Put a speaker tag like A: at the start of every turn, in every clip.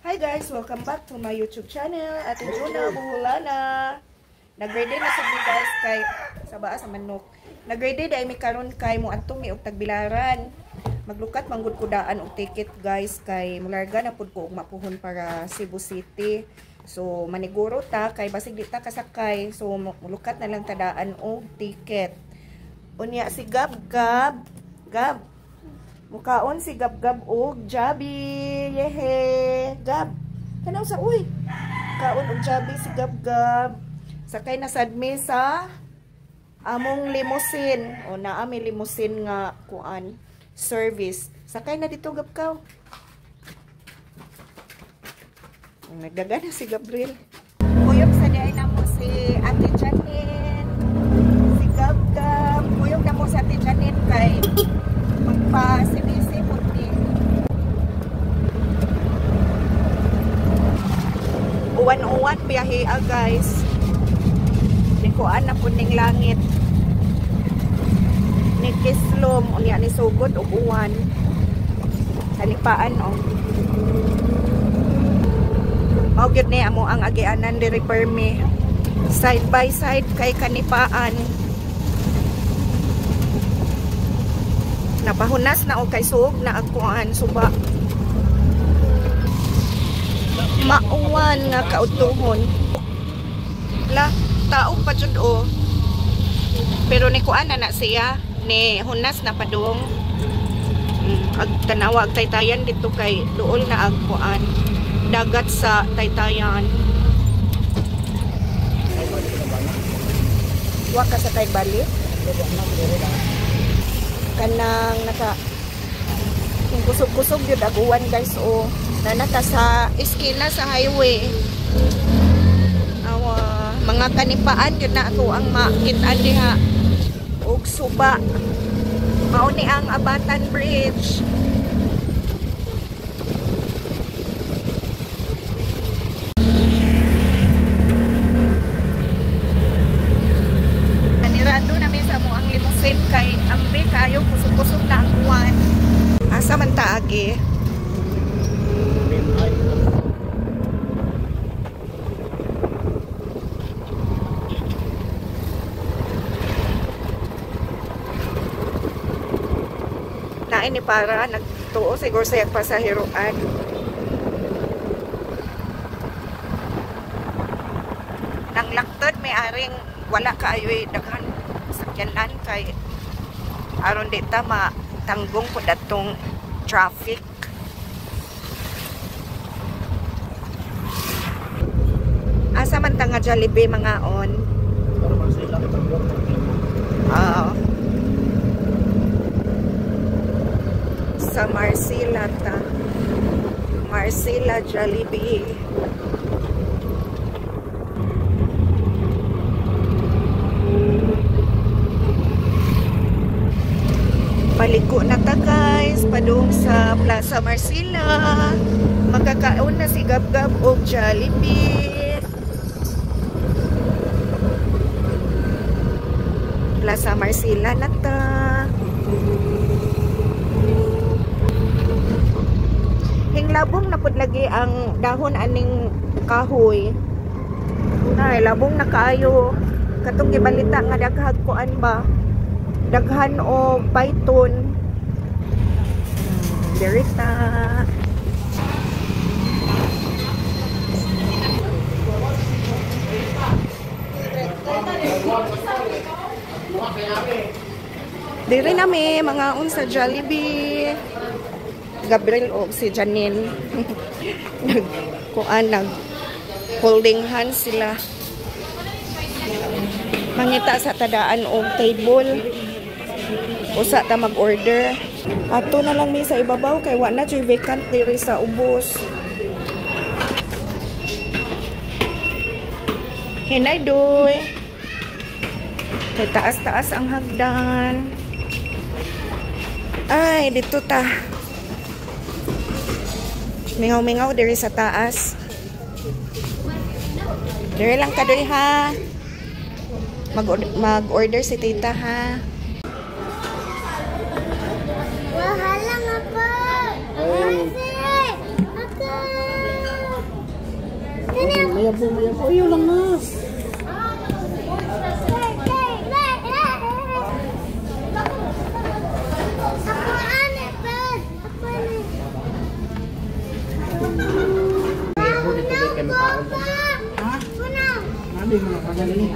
A: Hi guys! Welcome back to my YouTube channel, Ate Juna Boholana. Nag-ready na sa mi guys kay sa baa sa manok. Nag-ready dahil mi karon kay moadto mi og Tagbilaran. Maglukat manggod ko daan og ticket guys kay mularga na pud ko og mapuhon para Cebu City. So maniguro ta kay basig di ta kasakay. So mulukat na lang ta daan og ticket. Unya si Gab Gab Gab mukaon si Gab Gab og Jabi. Yehe. Gab. Kanaw sa uy. Kaon og Jabi si Gab Gab. Sakay na sad mi sa among limousine. O naa mi limousine nga kuan service. Sakay na dito Gab kaw. Nagdaga na si Gabriel. Kuyog sa diay namo si Ate Janine. Si Gab Gab. Kuyog namo si Ate Janine kay magpa-CBC po ni. Uwan-uwan biyahe guys. Nikuan na po ning langit. Ni kislom unya ni sugod og uwan. Kanipaan oh. Mao gyud ni amo ang agianan diri permi. Side by side kay kanipaan. Napahunas na og kay suog na agkuan suba. Mauwan nga kautuhon. La, tao pa jud o. Pero ni kuan na na siya, ni hunas na padung. Ag tanawa ag Taytayan dito kay duol na ag kuan dagat sa Taytayan. Wa ka sa kay balik. Kanang naka kung kusog-kusog yun aguan guys o nanata sa eskina sa highway. Awa, mga kanipaan yun na ato ang makitaan diha og suba. Mao ni ang Abatan Bridge. Anirado na mi sa mo ang limousine kay ambi kayo kusog-kusog na ang uwan. Asa man ta agi? Nain ni para nagtuo siguro sa iyang pasaheroan. Nang laktod may aring wala kaayo'y daghan sakyanan kay aron di ta matanggong po datong traffic. Asa man ta nga Jollibee mga on? Sa Marcela ta. Marcela Jollibee. Paliko na ta guys, padung sa Plaza Marcela. Magkakaon na si Gab Gab og Jollibee. Plaza Marcela na ta. Hinglabong na pud lagi ang dahon aning kahoy. Ay, labong na kaayo. Katong gibalita nga daghang kuan ba? Daghan og python. Dirita. Diri na mi mga unsa Jollibee. Gabriel og si Janine. Nag kuan nag holding hands sila. Mangita sa tadaan og table. Usa ta mag-order. Ato na lang mi sa ibabaw kay wa na jud vacant diri sa ubos. Hinay doy. Kay taas-taas ang hagdan. Ay, dito ta. Mingaw-mingaw diri sa taas. Diri lang ka doy ha. Mag-order si tita ha.
B: Wahala nga po. Kasi, ako. Mayabo, mayabo. Ayaw lang na. Ha? Ano yung mga kagaling?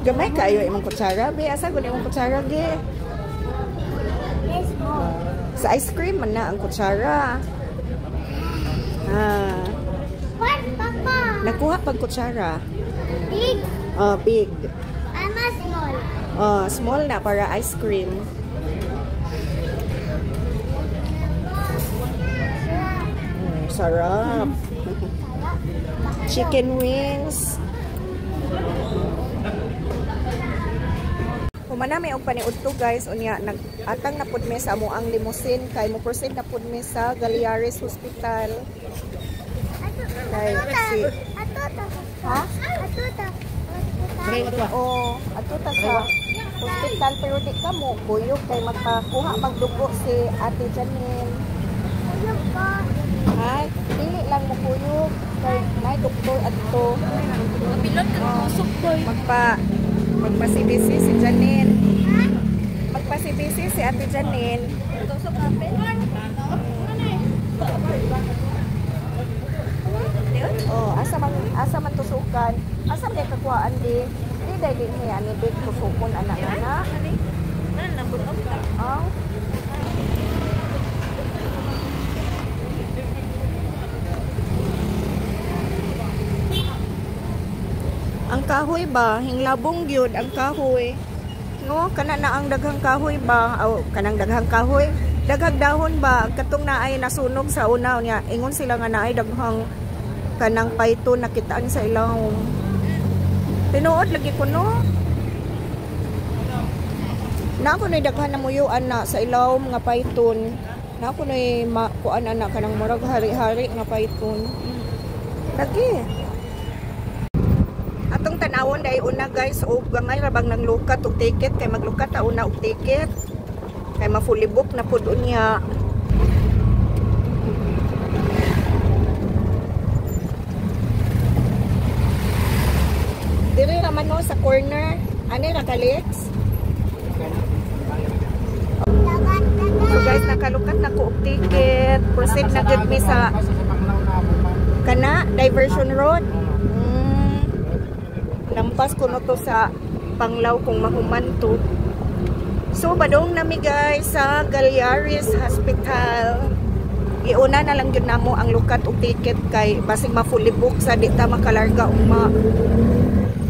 A: Gamay kayo imong kutsara, be. Asa gud imong kutsara, ge? Sa ice cream man na ang kutsara. Ah. Nakuha pag kutsara.
C: Big.
A: Oh, big.
C: I'm a small.
A: Oh, small na para ice cream. Sarap. Chicken wings. Humana may og paniudto guys, unya nag-atang na pud mi sa amoang limousine kay mo proceed na pud mi sa Galearis Hospital. Kay si Ha? Oh, adto ta sa hospital pero di ka mo kuyog kay magpakuha magdugo si Ate Janine. Ay, dili lang mo kuyog kay nay doktor adto.
D: Pilot ka tusok boy.
A: Magpa CBC si Janine. Magpa CBC si Ate Janine.
D: Tusok ka pen.
A: Oh, asa man tusukan? Asa man kakuhaan di? Di dai din niya ni big tusukon anak na. Oh. Ang kahoy ba, hinglabong gyud ang kahoy. No, kana na ang daghang kahoy ba? Aw, kanang daghang kahoy, daghang dahon ba? Katong naay nasunog sa una niya, ingon sila nga naay daghang kanang python nakitaan sa ilawom. Tinuod lagi ko no. Na ako no'y daghan na muyuan na sa ilawom nga python. Na ako no'y makuan ana kanang murag hari-hari nga python. Lagi. Atong tanawon dai una guys og gamay ra bang nang lukat og ticket kay maglukat ta una og ticket kay ma-fully book na pud unya. Diri ra man no sa corner. Ani ra Kalix? So guys, nakalukat na ko og ticket. Proceed na gyud mi sa kana Diversion Road. Lampas ko no to sa Panglao kung mahuman to. So badong nami guys sa Galearis Hospital. Iuna na lang gyud namo ang lukat og ticket kay basig ma-fully book sa di ta makalarga ugma.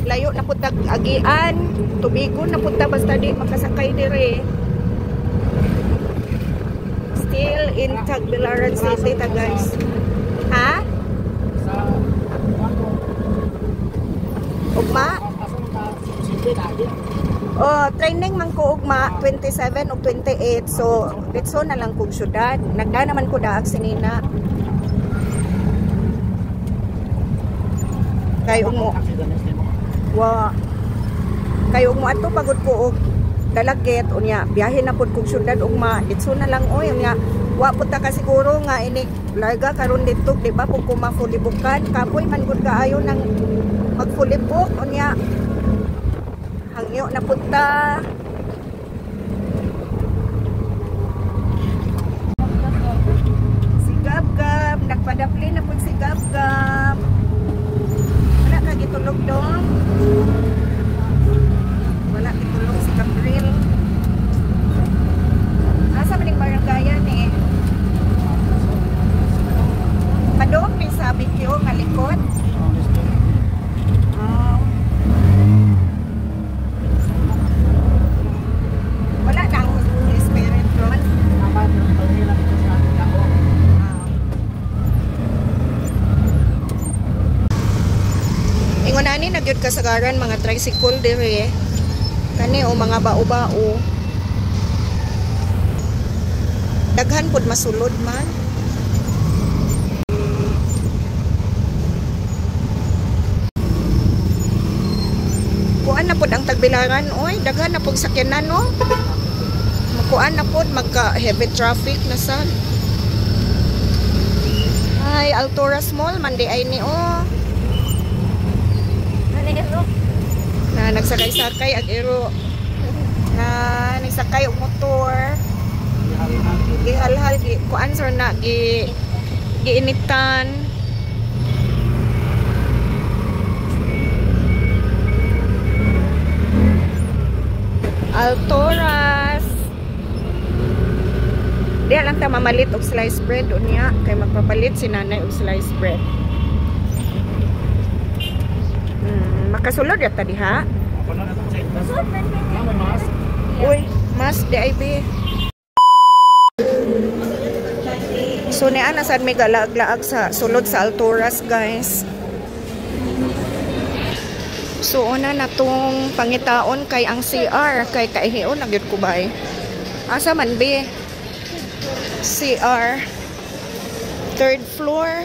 A: Layo na pud tag agian, tubigon na pud ta basta di makasakay dire. Still in Tagbilaran City ta guys. Ha? Ugma? Oh, training man ko ugma 27 o 28. So, ditso na lang kog syudad. Nagda naman ko daag sinina. Kay ugmo. Wa. Kay ugmo ato pagod ko og Dalaget unya biyahe na pud kog syudad ugma. Ditso na lang oy unya. Wa pud ta kasiguro nga inig larga karon didto, di ba pud ko ma-fully bookan. Kapoy man gud kaayo nang mag-fully book unya. Hangyo na pud ta. Si Gab-Gab, nagpadapli na pud si Gab-Gab. Wala ka gitulog dong. Wala gitulog si Gabriel. Asa man ning barangayan eh? Padong ni sa BQ nga likod. Wala na ang Holy Spirit ron. Ingon ani nagyud kasagaran mga tricycle dire. Kani o mga bao-bao. Daghan pud masulod man. Kuan na pud ang Tagbilaran oy, daghan na pug sakyanan no. Makuan na pod magka heavy traffic na sad. Ay, Alturas Mall man di ay ni oh.
D: Manero.
A: Na nagsakay-sakay ag ero. Na nagsakay og motor. Gihalhal gi kuan sir na gi giinitan. Alturas. Di lang ta mamalit og slice bread unya kay magpapalit si nanay og slice bread. Makasulod ra ta diha. Uy, mas DIB. So niya na sad may galaag-laag sa sulod sa Alturas, guys. So una na tong pangitaon kay ang CR kay kaihion na gyud ko bay. Asa man be? CR third floor.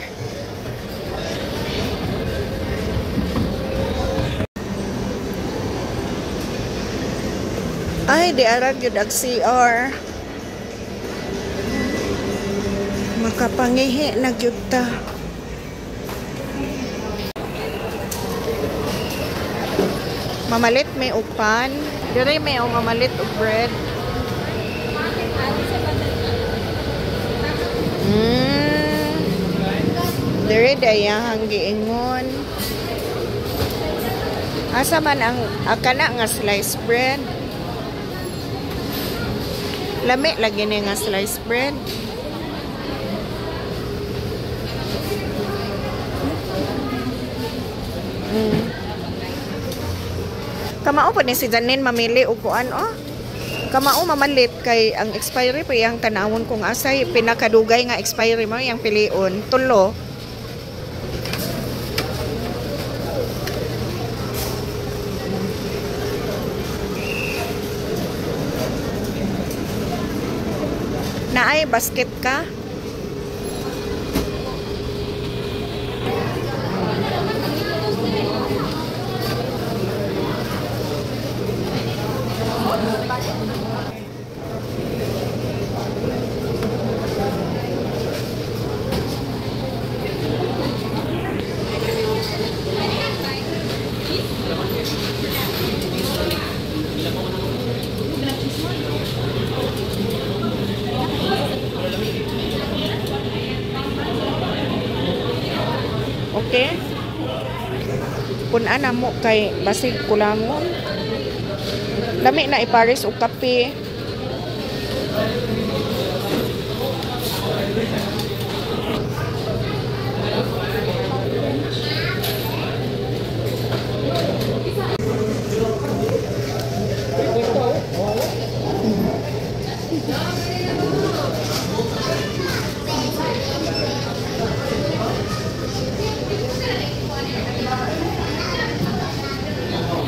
A: Ay, di ara gyud ang CR. Makapangihi na gyud ta. Mamalit may upan. Dire may o mamalit og bread. Dire dayahang giingon. Asa man ang akana nga slice bread? Lami lagi ni nga slice bread. Kamao pa ni si Janine mamili og kuan oh. Kamao mamalit kay ang expiry pa iyang tanawon kung asay pinakadugay nga expiry mo iyang pilion tulo. Naay basket ka? Okay. Kun-an na mo kay basig kulangon. Lami na ipares og kape.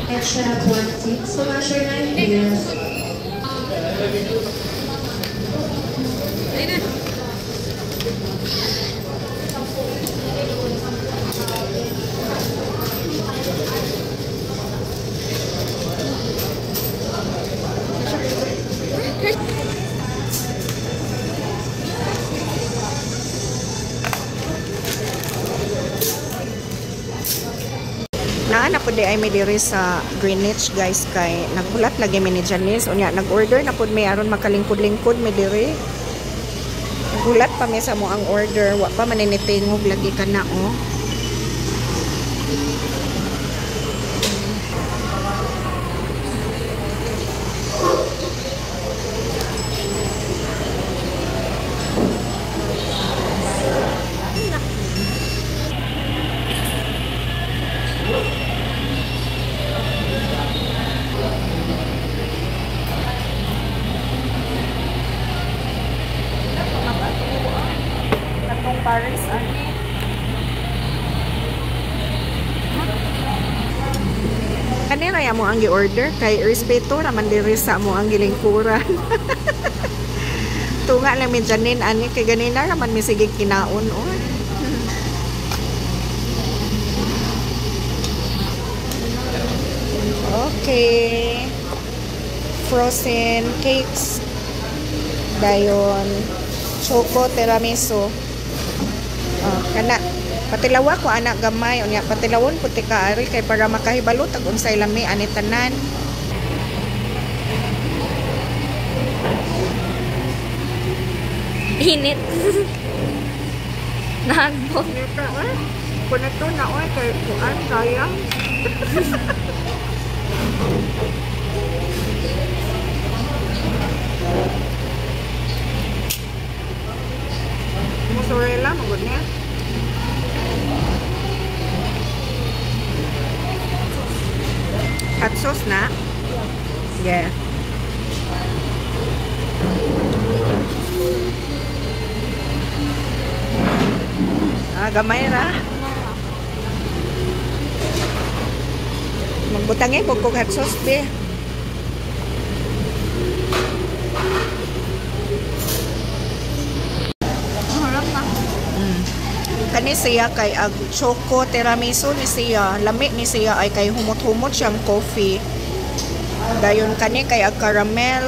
E: Extra 20, so measure 9 years.
A: Naa na pud ay mi diri sa Greenwich guys kay naghulat lagi mi ni Janice unya nag-order na pud mi aron makalingkod-lingkod mi diri. Naghulat pa mi sa mo ang order, wa pa man nitingog lagi kana oh. Paris ani. Kanira ya mo ang gi-order kay respeto ra man diri sa mo ang gilingkuran. Tunga lang mi Janine ani kay ganina ra man mi sige kinaon oy. Okay. Frozen cakes. Dayon choco tiramisu. Oh, kana patilawa ko anak gamay unya patilawon puti ka ari kay para makahibalo tag unsay lami ani tanan.
D: Init. Nagbok.
A: Kuno to na oy kay kuan sayang. Mozzarella magud niya. Hot sauce na? Yeah. Ah, gamay ra. Magbutangin po kog hot sauce, be. Kani siya kay ag choco tiramisu ni siya. Lami ni siya ay kay humot-humot siyang coffee. Dayon kani kay ag caramel.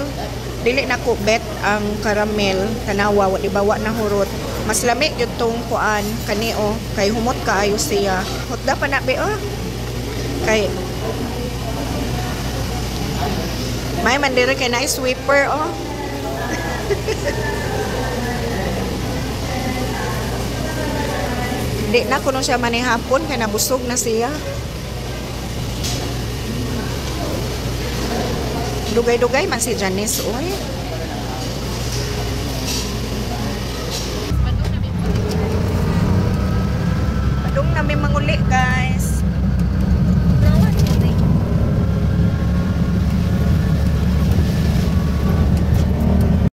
A: Dili na ko bet ang caramel. Tanawa, wa di ba wa na hurot. Mas lami gyud tong kuan kani oh kay humot kaayo siya. Hotda pa na be oh. Kay may man diri kay naay sweeper oh. Di na kuno siya manihapon kay nabusog na siya. Dugay-dugay man si Janice oy.